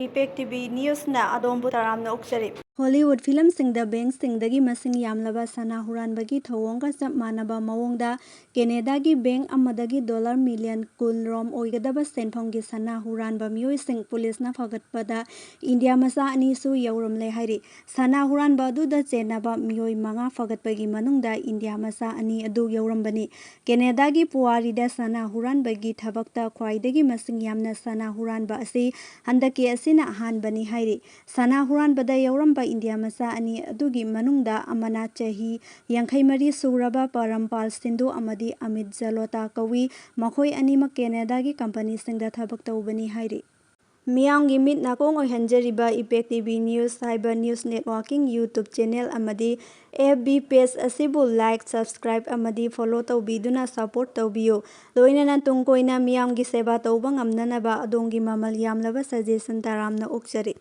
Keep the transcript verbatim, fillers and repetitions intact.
ꯏꯄꯦꯛ T V ꯅ꯭ꯌꯨꯁꯅ ꯑꯗꯣꯝꯕꯨ ꯇꯔꯥꯝꯅ ꯑꯣꯛꯆꯔꯤ꯫ Hollywood ꯐꯤꯂꯝꯁꯤꯡꯗ ꯕꯦꯡꯛꯁꯤꯡꯗꯒꯤ ꯃꯁꯤꯡ ꯌꯥꯝꯂꯕ ꯁꯅꯥ ꯍꯨꯔꯥꯟꯕꯒꯤ ꯊꯧꯑꯣꯡꯒ ꯆꯞ ꯃꯥꯟꯅꯕ ꯃꯑꯣꯡꯗ ꯀꯦꯅꯦꯗꯥꯒꯤ ꯕꯦꯡꯛ ꯑꯃꯗꯒꯤ ꯗꯣꯂꯔ ꯃꯤꯂꯤꯌꯟ ꯀꯨꯟ ꯔꯣꯝ ꯑꯣꯏꯒꯗꯕ ꯁꯦꯟꯐꯝꯒꯤ ꯁꯅꯥ ꯍꯨꯔꯥꯟꯕ ꯃꯤꯑꯣꯏꯁꯤꯡ ꯄꯨꯂꯤꯁꯅ ꯐꯒꯠꯄꯗ ꯏꯟꯗꯤꯌꯥ ꯃꯆꯥ ꯑꯅꯤꯁꯨ ꯌꯥꯎꯔꯝꯂꯦ ꯍꯥꯏꯔꯤ꯫ ꯁꯅꯥ ꯍꯨꯔꯥꯟꯕ ꯑꯗꯨꯗ ꯆꯦꯟꯅꯕ ꯃꯤꯑꯣꯏ ꯃꯉꯥ ꯐꯒꯠꯄꯒꯤ ꯃꯅꯨꯡꯗ ꯏꯟꯗꯤꯌꯥ ꯃꯆꯥ ꯑꯅꯤ ꯑꯗꯨ ꯌꯥꯎꯔꯝꯕꯅꯤ꯫ ꯀꯦꯅꯦꯗꯥꯒꯤ ꯄꯨꯋꯥꯔꯤꯗ ꯁꯅꯥ ꯍꯨꯔꯥꯟꯕꯒꯤ ꯊꯕꯛꯇ ꯈ꯭ꯋꯥꯏꯗꯒꯤ ꯃꯁꯤꯡ ꯌꯥꯝꯅ ꯁꯅꯥ ꯍꯨꯔꯥꯟꯕ ꯑꯁꯤ ꯍꯟꯗꯛꯀꯤ ꯑꯁꯤꯅ ꯑꯍꯥꯟꯕꯅꯤ ꯍꯥꯏꯔꯤ꯫ ꯁꯅꯥ ꯍꯨꯔꯥꯟꯕꯗ ꯌꯥꯎꯔꯝꯕ ꯏꯟꯗꯤꯌꯥ ꯃꯆꯥ ꯑꯅꯤ ꯑꯗꯨꯒꯤ ꯃꯅꯨꯡꯗ ꯑꯃꯅ ꯆꯍꯤ ꯌꯥꯡꯈꯩ ꯃꯔꯤ ꯁꯨꯔꯕ ꯄꯔꯝꯄꯥꯜ ꯁꯤꯟꯙꯨ ꯑꯃꯗꯤ ꯑꯃꯤꯠ ꯖꯂꯣꯇꯥ ꯀꯧꯏ꯫ ꯃꯈꯣꯏ ꯑꯅꯤꯃꯛ ꯀꯦꯅꯦꯗꯥꯒꯤ ꯀꯝꯄꯅꯤꯁꯤꯡꯗ ꯊꯕꯛ ꯇꯧꯕꯅꯤ ꯍꯥꯏꯔꯤ꯫ ꯃꯤꯌꯥꯝꯒꯤ ꯃꯤꯠ ꯅꯥꯀꯣꯡ ꯑꯣꯏꯍꯟꯖꯔꯤꯕ ꯏꯄꯦꯛ ꯇꯤ ꯚꯤ ꯅ꯭ꯌꯨꯁ ꯍꯥꯏꯕ ꯅ꯭ꯌꯨꯁ ꯅꯦꯠꯋꯥꯔꯀꯤꯡ ꯌꯨꯇ꯭ꯌꯨꯕ ꯆꯦꯅꯦꯜ ꯑꯃꯗꯤ ꯑꯦꯐ ꯕꯤ ꯄꯦꯖ ꯑꯁꯤꯕꯨ ꯂꯥꯏꯛ, ꯁꯕꯁꯀ꯭ꯔꯥꯏꯕ ꯑꯃꯗꯤ ꯐꯣꯂꯣ ꯇꯧꯕꯤꯗꯨꯅ ꯁꯄꯣꯔꯠ ꯇꯧꯕꯤꯌꯨ꯫ ꯂꯣꯏꯅꯅ ꯇꯨꯡ ꯀꯣꯏꯅ ꯃꯤꯌꯥꯝꯒꯤ ꯁꯦꯕꯥ ꯇꯧꯕ ꯉꯝꯅꯅꯕ ꯑꯗꯣꯝꯒꯤ ꯃꯃꯜ ꯌꯥꯝꯂꯕ ꯁꯖꯦꯁꯟ ꯇꯔꯥꯝꯅ ꯑꯣꯛꯆꯔꯤ꯫